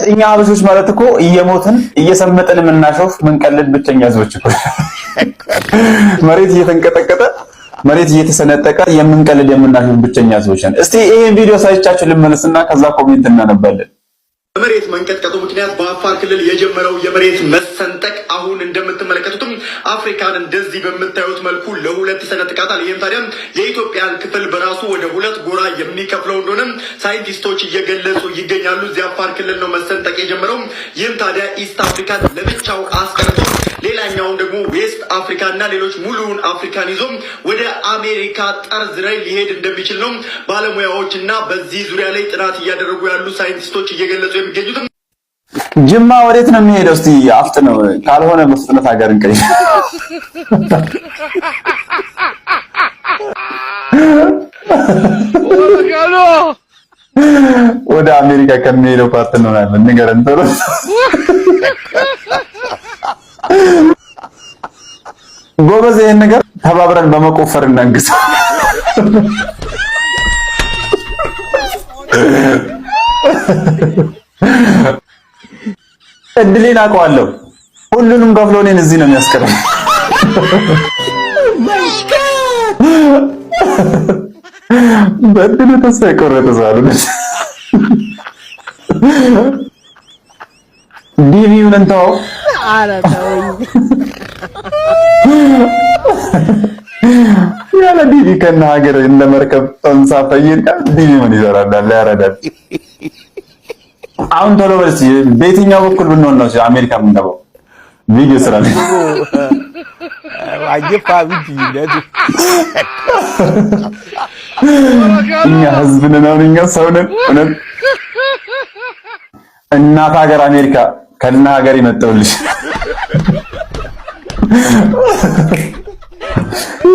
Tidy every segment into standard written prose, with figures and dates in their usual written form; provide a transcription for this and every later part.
እኛ ሀበሾች ማለት እኮ እየሞትን እየሰመጥን የምናሾፍ ምንቀልድ ብቸኛ ህዝቦች እኮ። መሬት እየተንቀጠቀጠ፣ መሬት እየተሰነጠቀ የምንቀልድ የምናሾፍ ብቸኛ ህዝቦች ነን። እስቲ ይሄን ቪዲዮ ሳይቻችሁ ልመለስና ከዛ comment እናነባለን። በመሬት መንቀጥቀጡ ምክንያት በአፋር ክልል የጀመረው የመሬት መሰንጠቅ አሁን እንደምትመለከቱትም አፍሪካን እንደዚህ በምታዩት መልኩ ለሁለት ይሰነጥቃታል። ይህም ታዲያ የኢትዮጵያን ክፍል በራሱ ወደ ሁለት ጎራ የሚከፍለው እንደሆነ ሳይንቲስቶች እየገለጹ ይገኛሉ። እዚህ አፋር ክልል ነው መሰንጠቅ የጀመረው። ይህም ታዲያ East Africa ን ለብቻው አስቀርቶ ሌላኛውን ደግሞ West Africa እና ሌሎች ሙሉውን አፍሪካን ይዞ ወደ አሜሪካ ጠርዝ ላይ ሊሄድ እንደሚችል ነው ባለሙያዎች እና በዚህ ዙሪያ ላይ ጥናት እያደረጉ ያሉ ሳይንቲስቶች እየገለጹ የሚገኙትም። ጅማ ወዴት ነው የሚሄደው? እስቲ አፍጥ ነው፣ ካልሆነ በፍጥነት ሀገር እንቀይር። ወደ አሜሪካ ከሚሄደው part እንሆናለን። ንገረን ቶሎ። ጎበዝ፣ ይሄን ነገር ተባብረን በመቆፈር እናንግስ። እድሌን አውቀዋለሁ። ሁሉንም ከፍሎ እኔን እዚህ ነው የሚያስቀረው። በእድሉ ተስፋ የቆረጠ ሰው አለ። ዲቪውን እንተወው። ኧረ ተውኝ። ያለ ዲቪ ከነ ሀገር እንደ መርከብ ተንሳፈ ይሄዳል። ዲቪ ምን ይሰራል? ያረዳል። አሁን ቶሎ በል እስኪ፣ በየትኛው በኩል ብንሆን ነው አሜሪካ የምንገባው? ቪዲዮ ስራ ላይ። እኛ ህዝብ ነን፣ አሁን እኛ ሰው ነን። እውነት እናት ሀገር አሜሪካ ከና ሀገር ይመጣውልሽ።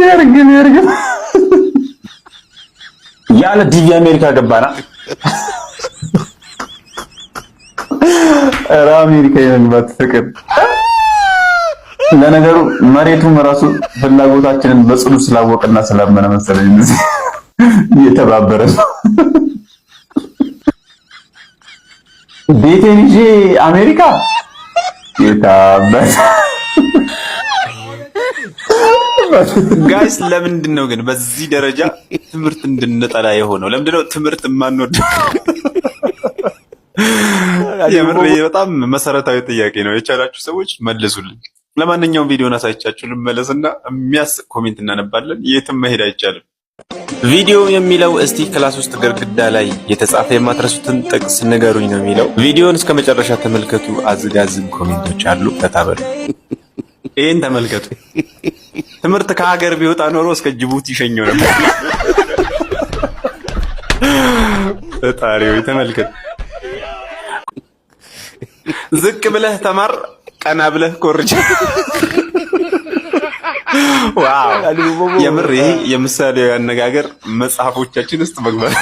ያርግም ያርግም። ያለ ዲቪ አሜሪካ ገባና። ኧረ አሜሪካ የመግባት ፍቅር። ለነገሩ መሬቱም ራሱ ፍላጎታችንን በጽኑ ስላወቅና ስላመነ መሰለኝ እንደዚህ እየተባበረ ነው። ቤቴን ይዤ አሜሪካ የታበት። Guys፣ ለምንድን ነው ግን በዚህ ደረጃ ትምህርት እንድንጠላ የሆነው? ለምንድን ነው ትምህርት የማንወደው? የምር በጣም መሰረታዊ ጥያቄ ነው። የቻላችሁ ሰዎች መልሱልኝ። ለማንኛውም ቪዲዮን አሳይቻችሁ ልመለስና የሚያስቅ comment እናነባለን። የትም መሄድ አይቻልም። ቪዲዮ የሚለው እስቲ class ውስጥ ግድግዳ ላይ የተጻፈ የማትረሱትን ጥቅስ ንገሩኝ ነው የሚለው። ቪዲዮን እስከ መጨረሻ ተመልከቱ። አዝጋዝግ comment ኦች አሉ። ተታበሉ። ይህን ተመልከቱ። ትምህርት ከሀገር ቢወጣ ኖሮ እስከ ጅቡቲ ይሸኘው ነበር። ፈጣሪ ሆይ ተመልከቱ። ዝቅ ብለህ ተማር፣ ቀና ብለህ ኮርጅ። Wow! የምር ይሄ የምሳሌያዊ አነጋገር መጽሐፎቻችን ውስጥ መግባት።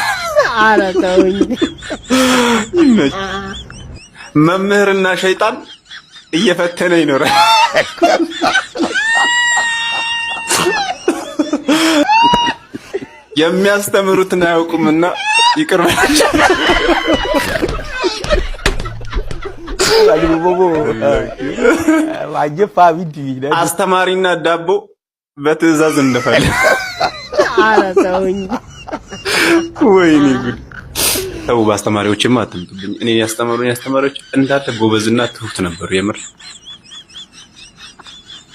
ኧረ ተውኝ። መምህርና ሸይጣን እየፈተነ ይኖራል። የሚያስተምሩትን አያውቁምና ይቅር በላቸው። አስተማሪና ዳቦ በትዕዛዝ እንደፋለን። ኧረ ተውኝ። ወይኔ ጉድ! ተው፣ በአስተማሪዎችማ አትምጡብኝ። እኔ ያስተማሩኝ አስተማሪዎች እንዳለ ጎበዝና ትሁት ነበሩ። የምር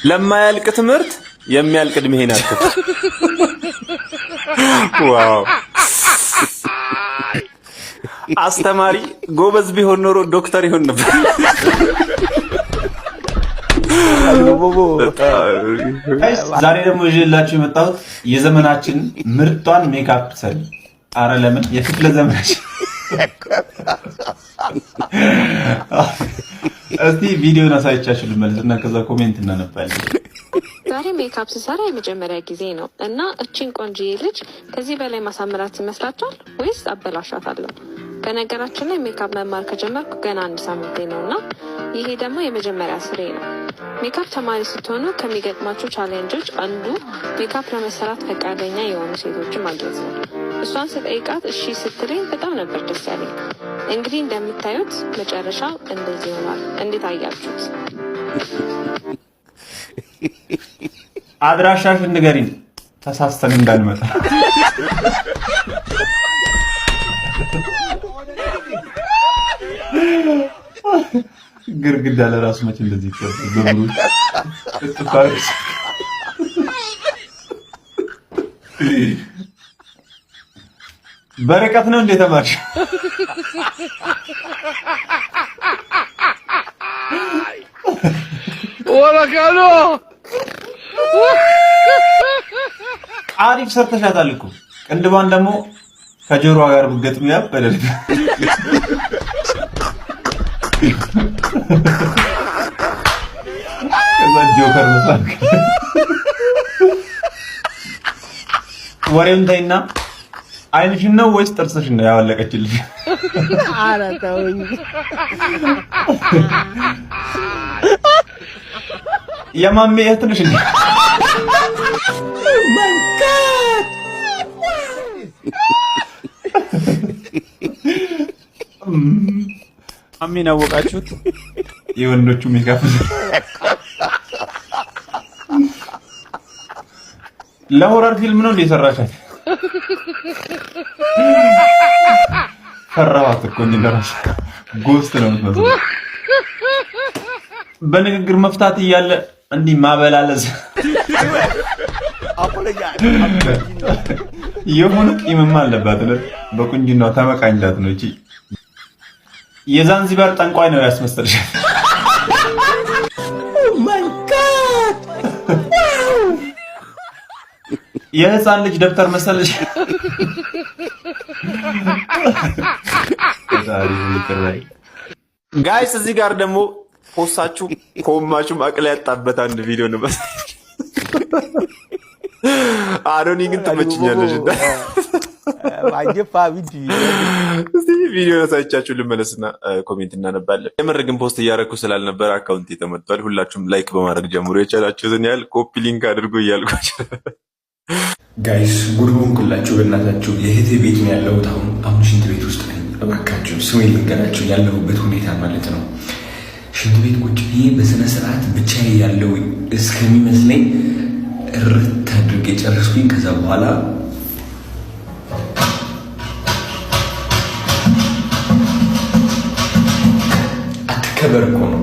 ለማያልቅ ትምህርት የሚያልቅ እድሜህን አትፍት። Wow! አስተማሪ ጎበዝ ቢሆን ኖሮ ዶክተር ይሆን ነበር። ዛሬ ደግሞ ይዤላችሁ የመጣሁት የዘመናችን ምርጧን ሜካፕ ሰሪ፣ አረ ለምን የክፍለ ዘመናችን። እስቲ ቪዲዮን አሳይቻችሁ ልመለስ እና ከዛ comment እናነባለን። ዛሬ ሜካፕ ስሰራ የመጀመሪያ ጊዜ ነው እና እችን ቆንጆዬ ልጅ ከዚህ በላይ ማሳምራት ይመስላችኋል ወይስ አበላሻታለሁ? በነገራችን ላይ ሜካፕ መማር ከጀመርኩ ገና አንድ ሳምንቴ ነው እና ይሄ ደግሞ የመጀመሪያ ስራዬ ነው። ሜካፕ ተማሪ ስትሆኑ ከሚገጥማችሁ challenge ኦች አንዱ ሜካፕ ለመሰራት ፈቃደኛ የሆኑ ሴቶችን ማግኘት ነው። እሷን ስጠይቃት እሺ ስትለኝ በጣም ነበር ደስ ያለኝ። እንግዲህ እንደምታዩት መጨረሻው እንደዚህ ሆኗል። እንዴት አያችሁት? አድራሻሽን ንገሪን፣ ተሳስተን እንዳንመጣ። ግርግዳ ለራሱ መቼ እንደዚህ ይቀባል? በብሩሽ እጥፍ አድርገሽ። በርቀት ነው እንዴ ተማርሽ? አሪፍ ሰርተሻታል እኮ። ቅንድቧን ደግሞ ከጆሮዋ ጋር ብትገጥሚ ያበደል። ከዛ ጆከር መስራት። ወሬውን ተይና አይንሽን ነው ወይስ ጥርስሽን ነው ያወለቀችልሽ? ኧረ ተውኝ። የማሜ እህት ነሽ እንዴ? Oh my God! ማሜን አወቃችሁት? የወንዶቹ ሜካፕ ለ horror ፊልም ነው እንዴ የሰራሻት? ፈራኋት እኮ እንዴ፣ ለራስ ghost ነው የምትመስለው። በንግግር መፍታት እያለ እንዲህ ማበላለዝ የሆነ ቂምማ አለባት። በቁንጅናው ተመቃኝላት ነው እቺ። የዛንዚባር ጠንቋይ ነው ያስመሰልሽ። Oh my God! የህፃን ልጅ ደብተር መሰለሽ። Guys፣ እዚህ ጋር ደግሞ ፖስታችሁ ኮማችሁ አቅል ያጣበት አንድ ቪዲዮ ነው። አዶኒ ግን ትመችኛለሽ። እስቲ ቪዲዮ አሳይቻችሁ ልመለስና comment እናነባለን። የምር ግን post እያደረኩ ስላልነበረ account ተመቷል። ሁላችሁም like በማድረግ ጀምሮ የቻላችሁትን ያህል copy link አድርጎ እያልኳቸው። Guys፣ ጉድ ሆንኩላችሁ። በእናታችሁ የእህቴ ቤት ነው ያለሁት። አሁን አሁን ሽንት ቤት ውስጥ ነኝ። እባካችሁ ስሜ ልንገራችሁ ያለሁበት ሁኔታ ማለት ነው። ሽንት ቤት ቁጭ ብዬ በስነ ስርዓት ብቻዬ ያለው እስከሚመስለኝ እርት አድርጌ ጨረስኩኝ። ከዛ በኋላ አትከበር እኮ ነው፣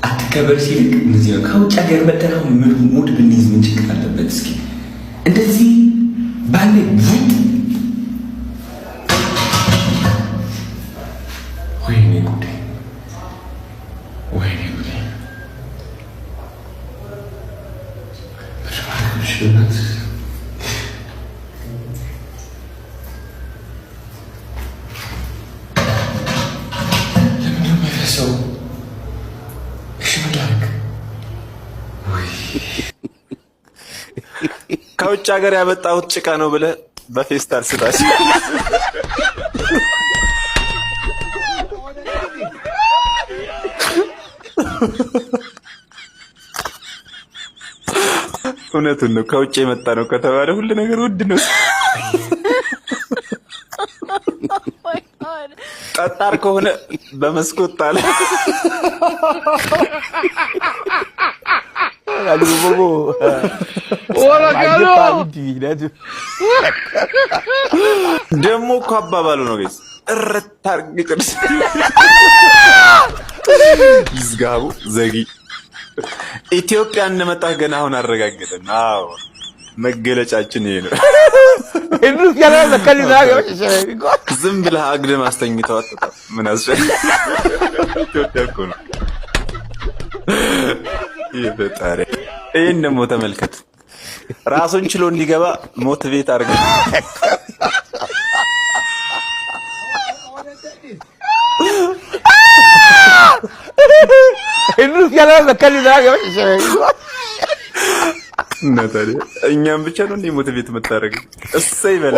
አትከበር ሲልክ እነዚህ ነው። ከውጭ ሀገር መጥተን አሁን mood ብንይዝ ምን ችግር አለበት? እስኪ እንደዚህ ባለ ቡጥ፣ ወይኔ ጉዴ፣ ወይኔ ጉዴ! ለምንድን ነው የማይፈሰው? እሺ ምን ላድርግ? ከውጭ ሀገር ያመጣሁት ጭቃ ነው ብለህ በፌስታል ስጣች። እውነቱን ነው። ከውጭ የመጣ ነው ከተባለ ሁሉ ነገር ውድ ነው። ጠጣር ከሆነ በመስኮት ጣለ። ደግሞ እኮ አባባሉ ነው guys፣ እርት አድርጌ ጨርስ። ይዝጋቡ ዘጊ ኢትዮጵያ እንደመጣህ ገና አሁን አረጋገጠን። አዎ፣ መገለጫችን ይሄ ነው። ዝም ብለህ አግድም አስተኝተው አትወጣም። ምን አስፈልግ? ኢትዮጵያ እኮ ነው። ይህ ፈጣሪ። ይህን ደግሞ ተመልከት። ራሱን ችሎ እንዲገባ motivate አድርገህ። እና ታዲያ እኛም ብቻ ነው እንዴ motivate የምታደርገው? እሰይ በላ።